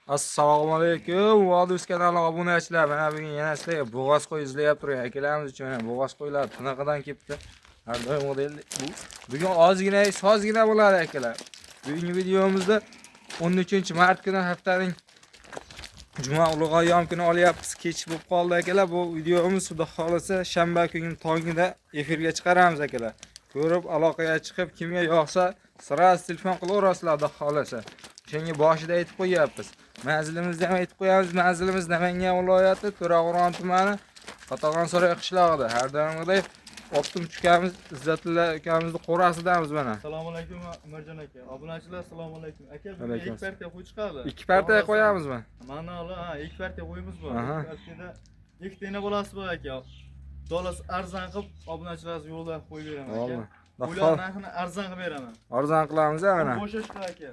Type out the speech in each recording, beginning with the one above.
Assalomu alaykum, Vodus kanali obunachilar. Mana bugun yana sizlarga bo'g'oz qo'y izlayap turgan akalarimiz uchun mana bo'g'oz qo'ylar Tiniqidan kelibdi. Har doim model bu. Bugun ozgina sozgina bo'ladi, akalar. Bugungi videomizda 13-mart kuni, haftaning juma ulug' ayyom kuni olyapmiz. Kech bo'lib qoldi, akalar. Bu videomiz, xudo xolasa, shanba kuni tongida efirga chiqaramiz, akalar. Ko'rib, aloqaga chiqib, kimga yoqsa, сразу telefon qilaverasizlar, xudo xolasa. O'shanga boshida aytib qo'yyapmiz. Manzilimizni ham aytib qo'yamiz. Manzilimiz Namangan viloyati, To'raqo'rg'on tumani, Qatag'onsaroy qishlog'ida. Har doimgidek Optim ukamiz, Izzatulla ukamizni qo'rasidamiz mana. Assalomu alaykum, Umarjon aka. Obunachilar, assalomu alaykum. Aka, bugun Alaykum. ikki partiya qo'y chiqadi. Ikki partiya qo'yamizmi? Ma'noli, ha, ikki partiya qo'yimiz bor. Aha. Ikki partiyada ikkita ena bolasi bor, aka. Dolasi arzon qilib obunachilar yo'lda qo'yib beraman, aka. Bo'ldi. Qo'ylar narxini arzon qilib beraman. Arzon qilamiz mana. Bo'shashdi, aka.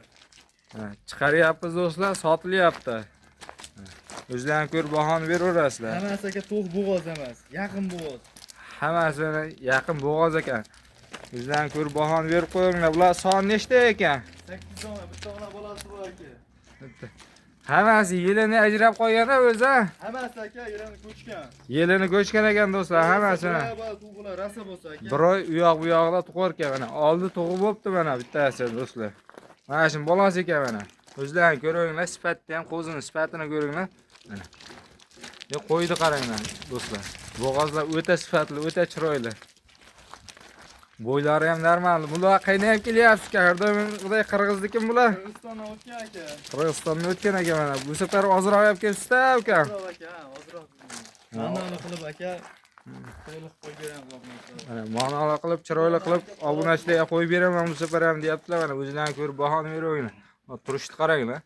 Ha, chiqaryapmiz, do'stlar, sotilyapti. Ha, o'zlaring ko'rib bahoni beraverasizlar. Hammasi, aka, to'q bo'g'oz emas, yaqin bo'g'oz. Hammasi mana yaqin bo'g'oz ekan. O'zlaring ko'rib bahoni berib qo'yinglar. Bular soni nechta ekan? 8 dona, bitta ona bolasi bor, aka. Bitta. Hammasi yelini ajrab qolgan o'zi. Ha? Hammasi, aka, yerini ko'chgan. Yelini ko'chgan ekan, do'stlar, hammasini. Tug'ular rosa bo'lsa, aka. Bir oy u yoq bu yoqda tug'ar ekan mana. Oldi tug'ib bo'pti mana bittasi, do'stlar. Mana shu bolasi ekan mana. O'zlaring ko'ringlar, sifatni ham, qo'zini sifatini ko'ringlar. Mana. Ya qo'yni qaranglar, do'stlar. Bo'g'ozlar o'ta sifatli, o'ta chiroyli. Bo'ylari ham normal. Bular qayerdan ham kelyapsiz? Har doimgiday qirg'iznikim bular. Qirg'izistondan o'tgan, aka. Qirg'izistondan o'tgan ekan mana. Bu safar ozroq olib kelibsiz-da, ukam. Ozroq, aka, ha, ozroq. Ma'noli qilib, aka, chiroyli qilib qo'yib beramiz obunachilarga. Mana ma'noli qilib, chiroyli qilib obunachilarga qo'yib beraman bu safar ham deyaptilar. Mana o'zlaring ko'rib bahoni beravringlar. Mana turishni qaranglar.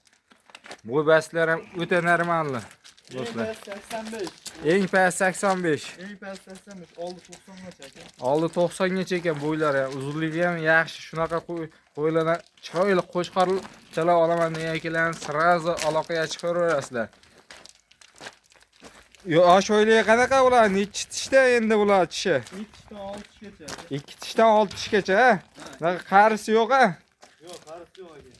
Bo'y bastlar ham o'ta normalli, do'stlar. Eng past 85. Eng past 85. Eng past 85, oldi 90 gacha, aka. Oldi 90 gacha ekan bo'ylari ham, uzunligi ham yaxshi. Shunaqa qo'ylardan chiroyli qo'chqorchalar olaman degan akalarni сразу aloqaga chiqaverasizlar. Yosh o'yligi qanaqa ular? Nechi tishda endi bular tishi? 2 tishdan 6 tishgacha, aka. 2 tishdan 6 tishgacha, ha? Bunaqa qarisi yo'q, ha? Yo'q, qarisi yo'q, aka.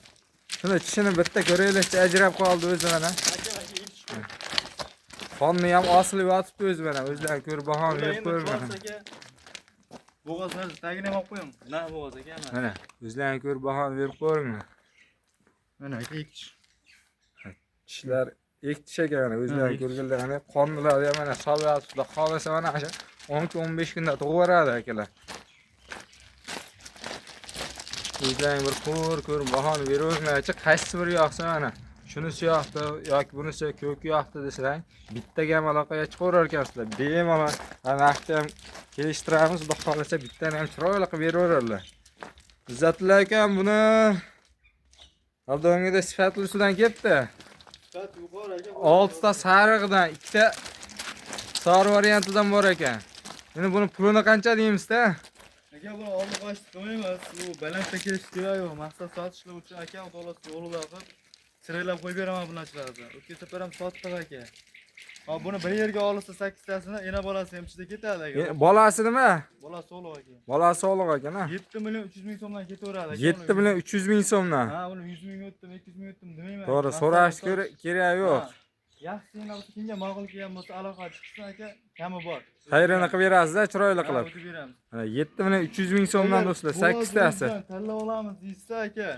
Shuni tishini bitta ko'raylikchi, ajrab qoldi o'zi mana. Aka, aka, 2 tish. Qonni ham osilib yotibdi o'zi mana. O'zlari ko'rib bahoni Bular berib endi qo'yinglar. chorsi, aka. Bo'g'ozlar tagini ham olib qo'ying. Na bo'g'oz, aka, mana. Mana o'zlaring ko'rib bahoni berib qo'yinglar. Mana, aka, 2 tish. Tishlar ikki tish ekan mana, o'zlari Ha, ikki tish. ko'rganlar mana qonlari ham mana solib yotibdi. Xohlasa mana shu 10 kun 15 kunda tug'ib yuboradi, akalar. O'zlaring bir ko'rib bahoni beraveringlarchi, qaysi biri yoqsa mana. Shunisi yoqdi yoki bunisi ko'ki yoqdi desang, bittaga ham aloqaga chiqaverar ekansizlar. Bemalol narxni ham kelishtiramiz, xudo xohlasa bittani ham chiroyli qilib beraverarlar. Izzatilla akam, buni har doimgidek sifatlisidan kelibdi. Sifat yuqori, aka. Oltita sarig'idan, ikkita sori variantidan bor ekan. Endi buni pulini qancha deymiz-da? Aka, buni oldi qochdi qilmaymiz. Bu balandda kelish kerak yo'q. Maqsad sotishlik uchun, aka, xudo yo'lida qilib chiroylab qo'yib beraman bunachilarni. O'tgan safar ham sotdik, aka. Hop, buni bir yerga olsa 8 tasini, ena bolasi ham ichida ketadi, aka. Bolasi nima? Bola sog'liq, aka. Bolasi sog'liq ekan, ha? 7 million 300 ming so'mdan ketaveradi, aka. 7 million 300 ming so'mdan. Ha, uni 100 ming o'tdim, 200 ming o'tdim demayman. To'g'ri, Maqsad so'rash sotish. kerak yo'q. Ha, yaxshi ena bo'lsa, kimga ma'qul kelgan bo'lsa, aloqa chiqsin, aka, kami bor. Xayrini qilib berasiz-da, chiroyli Ha, qilib. o'tib beramiz. Mana 7 million 300 ming so'mdan, Agar do'stlar, bo'g'oz 8 tasi. o'zidan tanlab olamiz deyishsa, aka,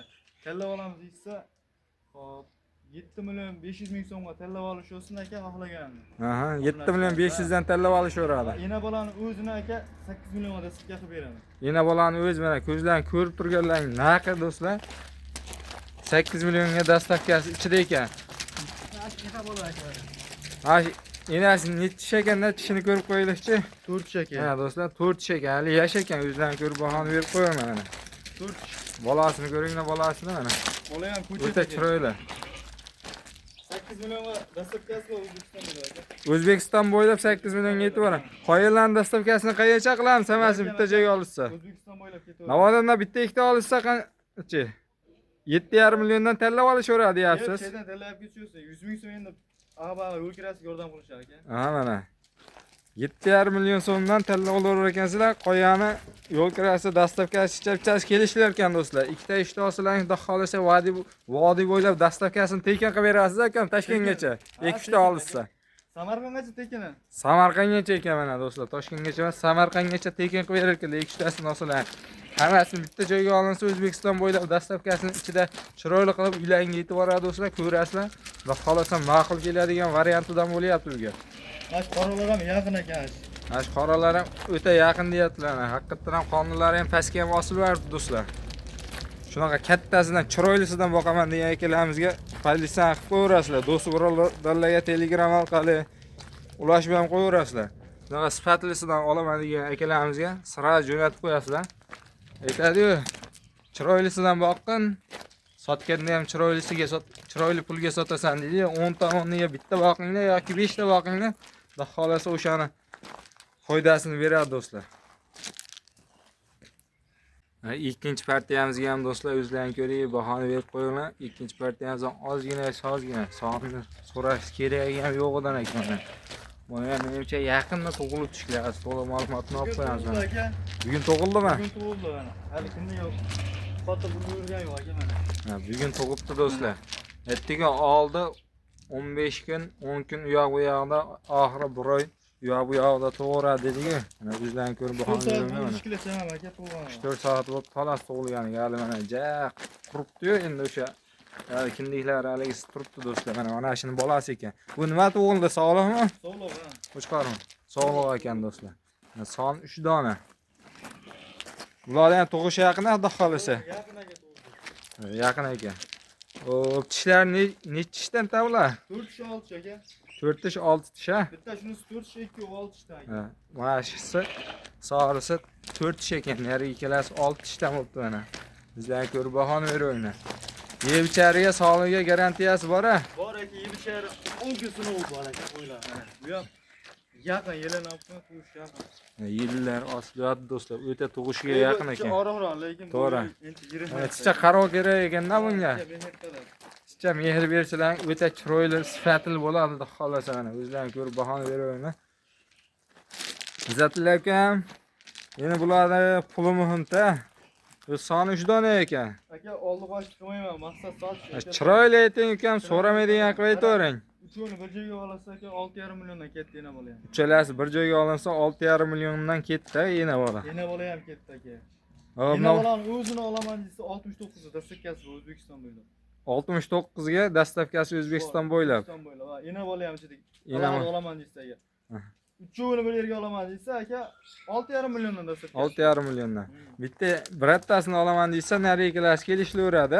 tanlab olamiz deyishsa, hop, 7 million 500 ming so'mga tanlab olish olsin, aka, xohlaganini. Aha, 7 million 500 dan tanlab olishaveradi. Ena bolani o'zini, aka, 8 millionga доставка qilib beraman. Ena bolani o'zi mana ko'zlaring ko'rib turganlaring narxi, do'stlar. 8 millionga доставка si ichida ekan. Ena bola, aka. Ha, enasi nechi tish ekanda, tishini ko'rib qo'yaylikchi. 4 tish, aka. Mana, do'stlar, 4 tish ekan, hali yosh ekan, o'zlaring ko'rib bahoni berib qo'yaman mana. 4 tish. Bolasini ko'ringlar, bolasini mana. Bola ham ko'chat. O'ta chiroyli. 8 millionga доставка si bor O'zbekiston bo'ylab, aka. O'zbekiston bo'ylab 8 millionga yetib boradi. Qoyillarning доставка sini qayercha qilamiz, hammasini bitta joyga olishsa? O'zbekiston bo'ylab ketaveradi. Navoiydan bitta ikkita olishsa qancha? 7,5 milliondan tanlab olishaveradi deyapsiz. Chetdan tanlab ketishsa 100 ming so'm endi ag'bag'a yo'l kirasiga yordam qilishadi, aka. Ha, mana. 7,5 million so'mdan tanlab olaverar ekansizlar. Qo'yani yo'l kirasi, dastavkasi, chapchasi kelishlar ekan do'stlar. Ikkita uchta olsalaring, xudo xohlasa vodiy bo'ylab dastavkasini tekin qilib berasiz akam Toshkentgacha. Ha, Ikki uchta tekin. olishsa. Samarqandgacha tekin. Samarqandgacha ekan mana do'stlar. Toshkentgacha emas, Samarqandgacha tekin qilib berar ekanlar. Ikki uchtasini olsalar. Hammasini bitta joyga olinsa O'zbekiston bo'ylab dastavkasini ichida chiroyli qilib uylaringga yetib boradi do'stlar, ko'rasizlar. Xudo xohlasa ma'qul keladigan variantidan bo'lyapti bugun. Mana shu qoralar ham yaqin ekan. Mana shu qoralar ham o'ta yaqin deyaptilar. Haqiqatdan ham qonunlari ham pastga ham osilyapti do'stlar. Shunaqa kattasidan, chiroylisidan boqaman degan akalarimizga politsiya qilib qo'yaverasizlar. Do'st birodarlarga Telegram orqali ulashib ham qo'yaverasizlar. Shunaqa sifatlisidan olaman degan akalarimizga sira jo'natib qo'yasizlar. Aytadi-yu, chiroylisidan boqqin, sotganda ham chiroylisiga sot, chiroyli pulga sotasan deydi. 10 ta o'rniga bitta boqinglar yoki 5 ta boqinglar. Xudo xohlasa o'shani foydasini beradi do'stlar. Ha, ikkinchi partiyamizga ham do'stlar o'zlaring ko'ring, bahoni berib qo'yinglar. Ikkinchi partiyamiz ham ozgina ozgina sonini so'rash keragi ham yo'q ekan mana. Buni ham menimcha yaqinda tug'ilib tushgan, to'liq ma'lumotni olib Bugun qo'yamiz tug'ildi mana. aka. Bugun tug'ildimi? Bugun tug'ildi mana. Hali kimda yo'q. Sotib ulgurgan yo'q aka mana. Ha, bugun tug'ibdi do'stlar. Ertaga oldi 15 kun, 10 kun u yoq bu yoqda, oxiri bir oy u yoq bu yoqda tug'uradi dediku. Mana o'zlaring ko'rib 4 bahoni soat beraman bo'ldi mana. 3 kilo chamam aka tug'ilgan. 3-4 soat bo'lib xolos tug'ilganiga hali mana ja quribdi-yu, endi o'sha hali kindiklar haligisi turibdi do'stlar. Mana mana shuni bolasi ekan. Bu nima tug'ildi, sog'liqmi? Sog'liq ha. Qo'chqormi? Sog'liq ekan do'stlar. Mana son 3 dona. Bularni ham tug'ishi yaqin, xudo xohlasa. Yaqin aka tug'ildi. Yaqin ekan. Hop, tishlar nechi tishdan tavla? 4 tish 6 tish aka. 4 tish, 6 tish ha? Bitta shunisi 4 tish 2 6 tishdan aka. Ha, mana shusi sog'risi 4 tish ekan, narigi ikkalasi 6 tishdan bo'libdi mana. Bizlarni ko'rib bahoni beraveringlar. Yeb ichariga sog'ligiga garantiyasi bor a? Bor aka, yeb ichari 10 kun sinov bor aka qo'ylar mana. Bu ham yaqin yelin olib tug'ish yaqin. Yillar osilyapti do'stlar, o'ta tug'ishiga yaqin ekan. Og'riqroq, lekin bu To'g'ri. endi yirik. Mana chicha qarov kerak ekanda bunga. Chicha mehr bersalar o'ta chiroyli, sifatli bo'ladi, xudo xohlasa mana o'zlaring ko'rib bahoni beraveringlar. Izzatli akam, endi bularni puli muhim-da. Bu soni 3 dona ekan. Aka, oldi qochdi qilmayman, maqsad sotish. Aka. Chiroyli ayting ukam, so'ramaydigan qilib aytavering. Uchovini bir joyga olsa aka 6,5 milliondan ketdi yana bola ham. Uchalasi bir joyga olinsa 6,5 milliondan ketdi yana bola. Yana bola ham ketdi aka. Hop, Yana bolani o'zini olaman desa 69 da dastavkasi bor O'zbekiston bo'ylab. 69 ga dastavkasi O'zbekiston bo'ylab. O'zbekiston bo'ylab. Ha, yana bola ham ichida. Yana Olaman desa aka. Uchovini bir yerga olaman desa aka 6,5 milliondan dastavkasi. 6,5 milliondan. Bitta birortasini olaman desa nari ikkalasi kelishilaveradi.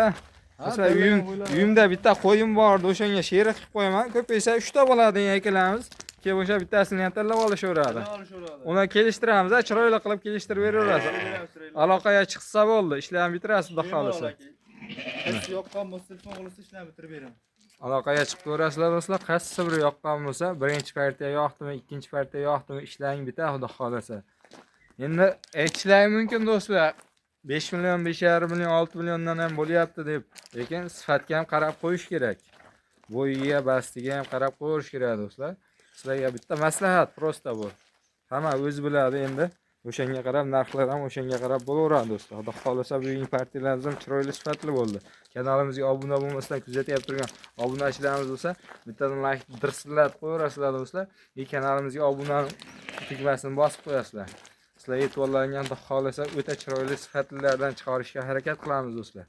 Ha, Masalan, uyimda bitta qo'yim bor, o'shanga sherik qilib qo'yaman. Ko'paysa 3 ta bo'ladi degan akalarimiz. Keyin o'sha bittasini ham tanlab olishaveradi. Tanlab olishaveradi. Uni kelishtiramiz, chiroyli qilib kelishtirib beraverasiz. Aloqaga chiqsa bo'ldi, ishlarni bitirasiz xudo xohlasa. Qaysi yoqqan bo'lsa telefon qilsa ishlarni bitirib beraman. Aloqaga chiqib ko'rasizlar do'stlar, qaysi biri yoqqan bo'lsa, birinchi partiya yoqdimi, ikkinchi partiya yoqdimi, ishlaring bitadi xudo xohlasa. Endi aytishlari mumkin do'stlar, 5 million, 5,5 million, 6 milliondan ham bo'lyapti deb, lekin sifatga ham qarab qo'yish kerak. Bo'yiga, bastiga ham qarab qo'yish kerak do'stlar. Sizlarga bitta maslahat prosta bu. Hamma o'zi biladi endi. O'shanga qarab narxlar ham o'shanga qarab bo'laveradi do'stlar. Xudo xohlasa bugungi partiyalarimiz ham chiroyli sifatli bo'ldi. Kanalimizga obuna bo'lmasdan kuzatyapti turgan obunachilarimiz bo'lsa, bittadan like dirsillatib qo'yaverasizlar do'stlar. И kanalimizga obuna tugmasini bosib qo'yasizlar. Sizlarga e'tiborlaringni xudo xohlasa o'ta chiroyli sifatlilardan chiqarishga harakat qilamiz do'stlar.